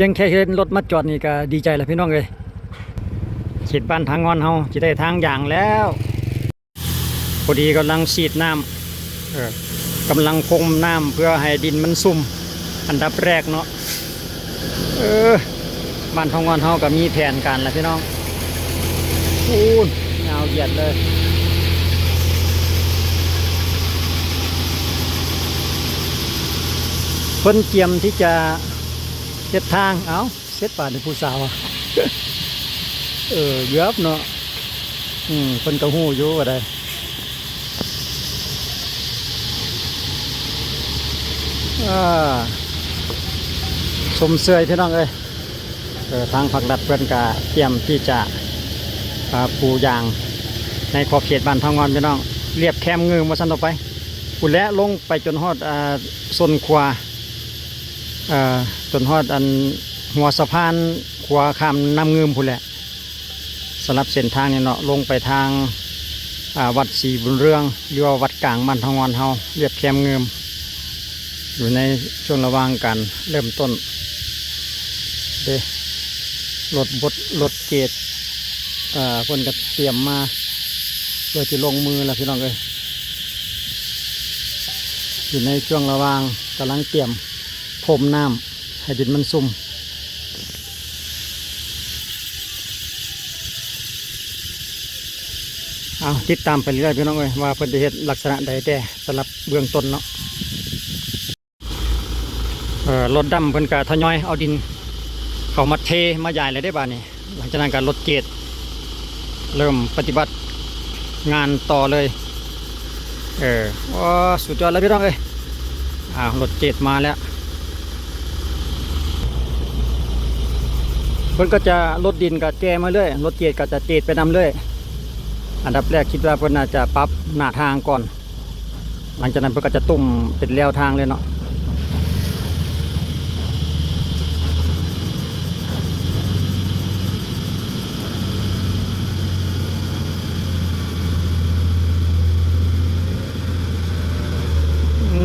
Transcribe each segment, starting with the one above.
ພຽງແຄ່ເຫັນລົດມາຈອດນີ້ກໍດີໃຈແລ້ວພີ່ນ້ອງເອີຍ. ເຂດບ້ານທາງງອນເຮົາຊິໄດ້ທາງຢ່າງແລ້ວ. ພໍດີກຳລັງສີດນ້ຳ ເອີ ກຳລັງພົ່ມນ້ຳເພື່ອໃຫ້ດິນມັນຊຸ່ມ ອັນດັບແລກເນາະ. ເອີ ບ້ານທາງງອນເຮົາກໍມີແຜນການແລ້ວພີ່ນ້ອງ. ປູນ ຍາວຢຽດເລີຍ. ເພິ່ນກຽມທີ່ຈະເຮັດທາງ. ເອົ້າ ເສັດປານນີ້ຜູ້ສາວ ເອີ ເກືອບເນາະ. ອືມ ເພິ່ນກໍຮູ້ຢູ່ວ່າໃດ. ອ່າ ຊົມເຊີຍພີ່ນ້ອງເອີຍ. ເອີ ທາງພາກລັດເພິ່ນກະກຽມທີ່ຈະ ອ່າ ປູຢາງໃນຂອບເຂດບ້ານທາງງອນພີ່ນ້ອງ. ລຽບແຄມງື່ມວ່າຊັ້ນຕໍ່ໄປ ພຸ້ນແຫຼະ ລົງໄປຈົນຮອດ ອ່າ ສົ້ນຂົວ ເອີ ຈົນຮອດອັນຫົວສະພານຂົວຂ້າມນ້ຳງື່ມພຸ້ນແຫຼະ. ສຳລັບເສັ້ນທາງນີ້ເນາະ ລົງໄປທາງ ອ່າ ວັດສີບຸນເຮືອງ ຫຼືວ່າວັດກາງບ້ານທາງງອນເຮົາ ລຽບແຄມງື່ມ ຢູ່ໃນຊ່ວງລະຫວ່າງການເລີ່ມຕົ້ນເດ້. ລົດບົດ ລົດເກດ ເອີ ເພິ່ນກໍຕຽມມາເພື່ອຊິລົງມືແລ້ວພີ່ນ້ອງເອີຍ. ຢູ່ໃນຊ່ວງລະຫວ່າງກຳລັງຕຽມພົ່ມນ້ຳ ໃຫ້ດິນມັນຊຸ່ມ. ເອົາ ຕິດຕາມໄປເລື້ອຍໆ ພີ່ນ້ອງເອີຍ ວ່າເພິ່ນຈະເຮັດລັກສະນະໃດແດ່ ສຳລັບເບື້ອງຕົ້ນເນາະ. ເອີ ລົດດຳເພິ່ນກະທະຍອຍເອົາດິນເຂົ້າມາເທມາຢາຍແລ້ວເດ້ບາດນີ້. ຫຼັງຈາກນັ້ນກໍລົດເກດເລີ່ມປະຕິບັດງານຕໍ່ເລີຍ. ເອີ ໂອ້ ສຸດຍອດແລ້ວພີ່ນ້ອງເອີຍ. ອ້າວ ລົດເກດມາແລ້ວ. ເພິ່ນກໍຈະ ລົດດິນກໍແກ່ມາເລື້ອຍ ລົດເກດກໍຈະເກດໄປນຳເລື້ອຍ. ອັນດັບແລກຄິດວ່າເພິ່ນໜ້າຈະປັບໜ້າທາງກ່ອນ. ຫຼັງຈາກນັ້ນເພິ່ນກໍຈະຕຸ້ມເປັນແລວທາງເລີຍເນາະ.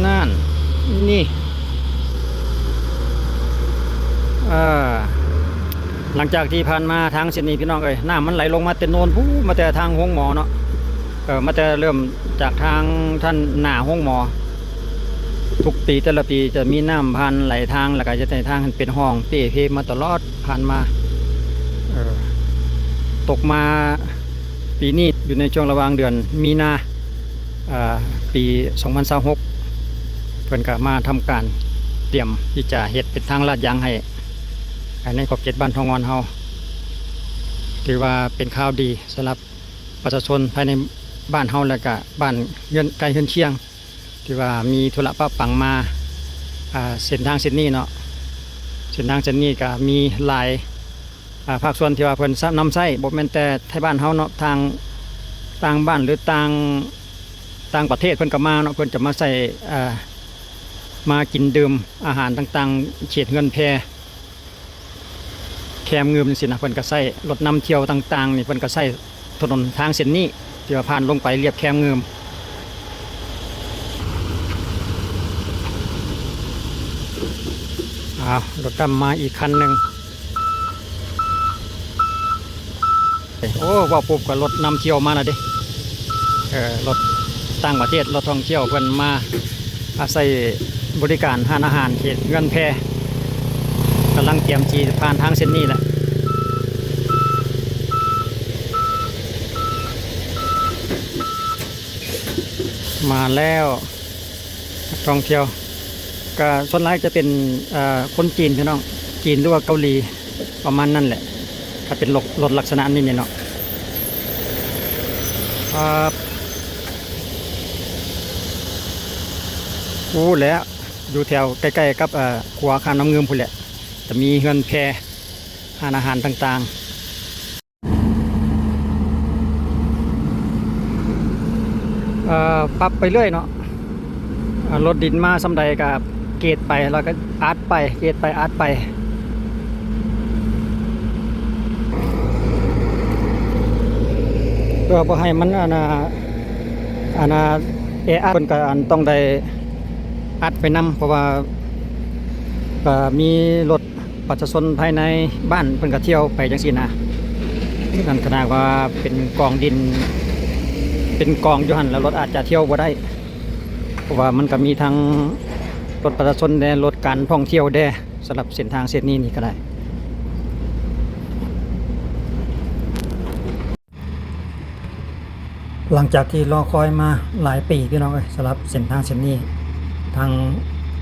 ນັ້ນ ນີ້ ເອີ ຫຼັງຈາກທີ່ຜ່ານມາທາງເສັ້ນນີ້ ພີ່ນ້ອງເອີຍ ນ້ຳມັນໄຫຼລົງມາແຕ່ໂນນພຸ້ນ ມາແຕ່ທາງໂຮງໝໍເນາະ. ເອີ ມາແຕ່ເລີ່ມຈາກທາງດ້ານໜ້າໂຮງໝໍ ທຸກປີແຕ່ລະປີຈະມີນ້ຳຜ່ານໄຫຼທາງ ແລ້ວກໍເຮັດໃຫ້ທາງເປັນຮ່ອງເປ່ເພມາຕະຫຼອດຜ່ານມາ. ເອີ ຕົກມາປີນີ້ຢູ່ໃນຊ່ວງລະຫວ່າງເດືອນມີນາ ເອີ ປີສອງພັນຊາວຫົກ ເພິ່ນກໍມາທຳການຕຽມທີ່ຈະເຮັດເປັນທາງລາດຢາງໃຫ້ ໃນຂອບເຂດບ້ານທອງງອນເຮົາ. ຖືວ່າເປັນຂ່າວດີສຳລັບ ປະຊາຊົນພາຍໃນບ້ານເຮົາ ແລ້ວກະບ້ານເຮືອນໃກ້ເຮືອນຄຽງ ທີ່ວ່າມີທຸລະປະປັງມາ ອ່າ ເສັ້ນທາງເສັ້ນນີ້ເນາະ. ເສັ້ນທາງເສັ້ນນີ້ກະມີຫຼາຍ ອ່າ ພາກສ່ວນທີ່ວ່າເພິ່ນນຳໃຊ້ ບໍ່ແມ່ນແຕ່ໄທບ້ານເຮົາເນາະ ທາງຕ່າງບ້ານ ຫຼື ຕ່າງ ຕ່າງປະເທດເພິ່ນກະມາເນາະ ເພິ່ນຈະມາໃຊ້ ອ່າ ມາກິນດື່ມອາຫານຕ່າງໆ ເຂດເຮືອນແພ ແຄມງື່ມຈັ່ງຊີ້ນະ ເພິ່ນກໍໃຊ້ລົດນຳທ່ຽວຕ່າງໆນີ້ ເພິ່ນກໍໃຊ້ຖະໜົນທາງເສັ້ນນີ້ ທີ່ວ່າຜ່ານລົງໄປລຽບແຄມງື່ມ. ອ້າວ ລົດດຳມາອີກຄັນໜຶ່ງ. ໂອ້ ເວົ້າປຸບກໍລົດນຳທ່ຽວມາແລ້ວເດ້. ເອີ ລົດຕ່າງປະເທດ ລົດທ່ອງທ່ຽວເພິ່ນມາອາໄສບໍລິການຮ້ານອາຫານເຂດເຮືອນແພ ກຳລັງກຽມຊິຜ່ານທາງເສັ້ນນີ້ແຫຼະ. ມາແລ້ວ ນັກທ່ອງທ່ຽວ ກະສ່ວນຫຼາຍຈະເປັນ ເອີ ຄົນຈີນພີ່ນ້ອງ ຈີນ ຫຼືວ່າເກົາຫຼີ ປະມານນັ້ນແຫຼະ ຖ້າເປັນລົດ ລົດລັກສະນະນີ້ເນາະ. ອ່າ ໂອ້ ແຫຼະ ຢູ່ແຖວໃກ້ໆກັບ ເອີ ຂົວຂ້າມນ້ຳງື່ມພຸ້ນແຫຼະ ຈະມີເຮືອນແພ ຮ້ານອາຫານຕ່າງໆ. ເອີ ປັບໄປເລື້ອຍເນາະ ເອີ ລົດດິນມາສ່ຳໃດກະເກດໄປ ແລ້ວກະອັດໄປ ເກດໄປ ອັດໄປ ເພື່ອບໍ່ໃຫ້ມັນ ອັນນ່າ ອັນນ່າ ແອອັດ ເພິ່ນກະ ອັນ ຕ້ອງໄດ້ອັດໄປນຳ ເພາະວ່າ ເອີ ມີລົດ ປະຊາຊົນພາຍໃນບ້ານເພິ່ນກໍທ່ຽວໄປຈັ່ງຊີ້ນະ. ນັ້ນຂະໜາດວ່າເປັນກອງດິນ ເປັນກອງຢູ່ຫັ້ນ ແລ້ວລົດອາດຈະທ່ຽວບໍ່ໄດ້ ເພາະວ່າມັນກໍມີທັງລົດປະຊາຊົນແດ່ ລົດການທ່ອງທ່ຽວແດ່ ສຳລັບເສັ້ນທາງເສັ້ນນີ້ນີ້ກໍໄດ້. ຫຼັງຈາກທີ່ລໍຄອຍມາຫຼາຍປີ ພີ່ນ້ອງເອີຍ, ສຳລັບເສັ້ນທາງເສັ້ນນີ້ ທາງ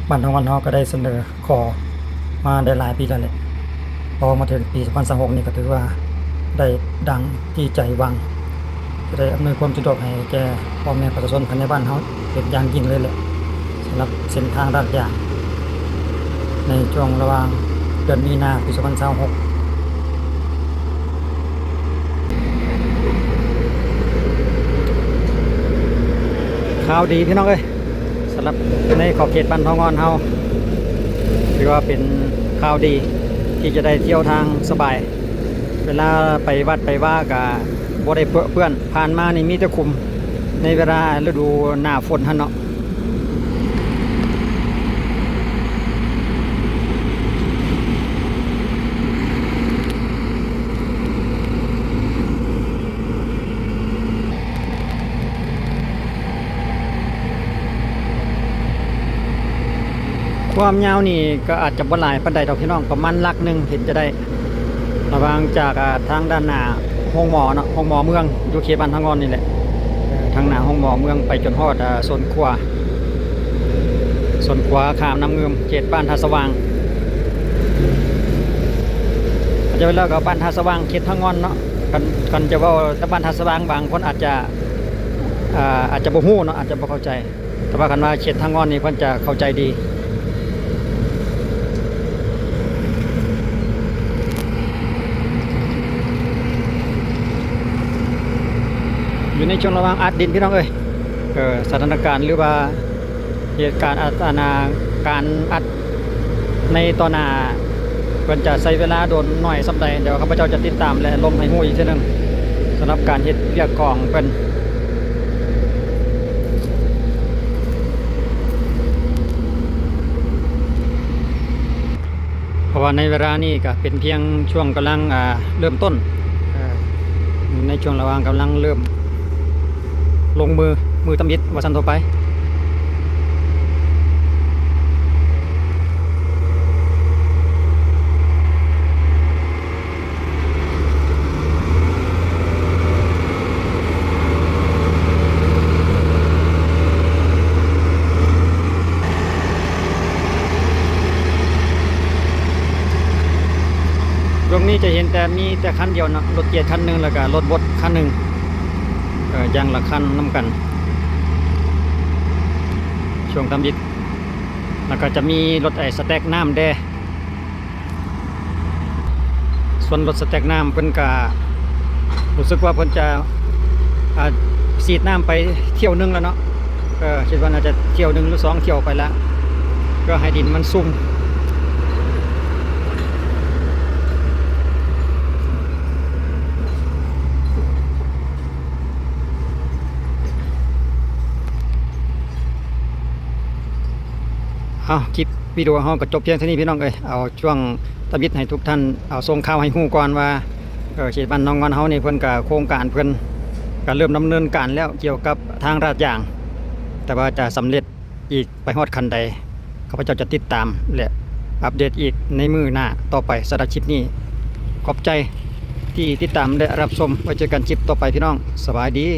ບ້ານທາງວັນເຮົາກໍໄດ້ສະເໜີຂໍມາໄດ້ຫຼາຍປີແລ້ວແຫຼະ. ພໍມາເຖິງປີສອງພັນຊາວຫົກນີ້ ກໍຖືວ່າໄດ້ດັ່ງທີ່ໃຈຫວັງ, ຈະໄດ້ອຳນວຍຄວາມສະດວກໃຫ້ແກ່ພໍ່ແມ່ປະຊາຊົນພາຍໃນບ້ານເຮົາເປັນຢ່າງຍິ່ງເລີຍແຫຼະ. ສຳລັບເສັ້ນທາງລາດຢາງໃນຊ່ວງລະຫວ່າງເດືອນມີນາປີສອງພັນຊາວຫົກ. ຂ່າວດີພີ່ນ້ອງເອີຍ, ສຳລັບໃນຂອບເຂດບ້ານທອງອ່ອນເຮົາ ຖືວ່າເປັນຂ່າວດີທີ່ຈະໄດ້ທ່ຽວທາງສະບາຍ. ເວລາໄປວັດໄປວາກະບໍ່ໄດ້ເປິເປື້ອນ, ຜ່ານມານີ້ມີແຕ່ຂຸມໃນເວລາລະດູໜ້າຝົນຫັ້ນເນາະ. ຄວາມຍາວນີ້ກໍອາດຈະບໍ່ຫຼາຍປານໃດດອກພີ່ນ້ອງ, ປະມານຫຼັກໜຶ່ງເຫັນຈະໄດ້ ລະຫວ່າງຈາກ ອ່າ ທາງດ້ານໜ້າໂຮງໝໍເນາະ, ໂຮງໝໍເມືອງ ຢູ່ເຂດບ້ານທາງອ່ອນນີ້ແຫຼະ, ເອີ ທາງໜ້າໂຮງໝໍເມືອງໄປຈົນຮອດ ອ່າ ສວນຂົວ ສວນຂົວຂ້າມນ້ຳງື່ມ ເຂດບ້ານທ່າສະຫວ່າງ. ເຂົ້າໃຈແລ້ວກໍບ້ານທ່າສະຫວ່າງ ເຂດທາງອ່ອນເນາະ, ຄັນ ຄັນຈະເວົ້າແຕ່ບ້ານທ່າສະຫວ່າງ ບາງຄົນອາດຈະ ອ່າ ອາດຈະບໍ່ຮູ້ເນາະ, ອາດຈະບໍ່ເຂົ້າໃຈ. ແຕ່ວ່າຄັນວ່າເຂດທາງອ່ອນນີ້ເພິ່ນຈະເຂົ້າໃຈດີ. ຢູ່ໃນຊ່ວງລະຫວ່າງອັດດິນ ພີ່ນ້ອງເອີຍ, ເອີ ສະຖານະການ ຫຼືວ່າເຫດການອັດ ອັນນາ ການອັດ ໃນຕໍ່ໜ້າ ເພິ່ນຈະໃຊ້ເວລາດົນໜ້ອຍສ່ຳໃດ, ດຽວຂ້າພະເຈົ້າຈະຕິດຕາມ ແລະ ລົງໃຫ້ຮູ້ອີກເທື່ອໜຶ່ງ ສຳລັບການເຮັດວຽກຂອງເພິ່ນ. ເພາະວ່າໃນເວລານີ້ກະເປັນພຽງຊ່ວງກຳລັງ ອ່າ ເລີ່ມຕົ້ນ, ເອີ ໃນຊ່ວງລະຫວ່າງກຳລັງເລີ່ມລົງມື ມືທຳອິດວ່າຊັ້ນທົ່ວໄປ. ຊ່ວງນີ້ຈະເຫັນແຕ່ ມີແຕ່ຄັນດຽວເນາະ, ລົດກຽດຄັນໜຶ່ງ ແລ້ວກະລົດບົດຄັນໜຶ່ງ ເອີ ຢ່າງລະຄັນນຳກັນ ຊ່ວງທຳອິດ. ແລ້ວກໍຈະມີລົດໄອ້ສະແຕັກນ້ຳແດ່. ສ່ວນລົດສະແຕັກນ້ຳເພິ່ນກະ ຮູ້ສຶກວ່າເພິ່ນຈະ ອ່າ ສີດນ້ຳໄປຖ້ຽວໜຶ່ງແລ້ວເນາະ, ເອີ ຄິດວ່າໜ້າຈະຖ້ຽວໜຶ່ງ ຫຼື ສອງຖ້ຽວໄປລະ ເພື່ອໃຫ້ດິນມັນຊຸ່ມ. ເອົາ ຄລິບວິດີໂອເຮົາກໍຈົບພຽງເທົ່ານີ້ ພີ່ນ້ອງເອີຍ. ເອົາຊ່ວງທຳອິດໃຫ້ທຸກທ່ານ ເອົາສົ່ງຂ່າວໃຫ້ຮູ້ກ່ອນວ່າ ເອີ ເຂດບ້ານໜອງງອນເຮົານີ້ ເພິ່ນກໍ ໂຄງການເພິ່ນກໍເລີ່ມດຳເນີນການແລ້ວ ກ່ຽວກັບທາງລາດຢາງ, ແຕ່ວ່າຈະສຳເລັດອີກໄປຮອດຂັ້ນໃດ ຂ້າພະເຈົ້າຈະຕິດຕາມ ແລະ ອັບເດດອີກໃນມື້ໜ້າຕໍ່ໄປ. ສຳລັບຄລິບນີ້ ຂອບໃຈທີ່ຕິດຕາມ ແລະ ຮັບຊົມ. ໄວ້ເຈີກັນຄລິບຕໍ່ໄປ ພີ່ນ້ອງ. ສະບາຍດີ.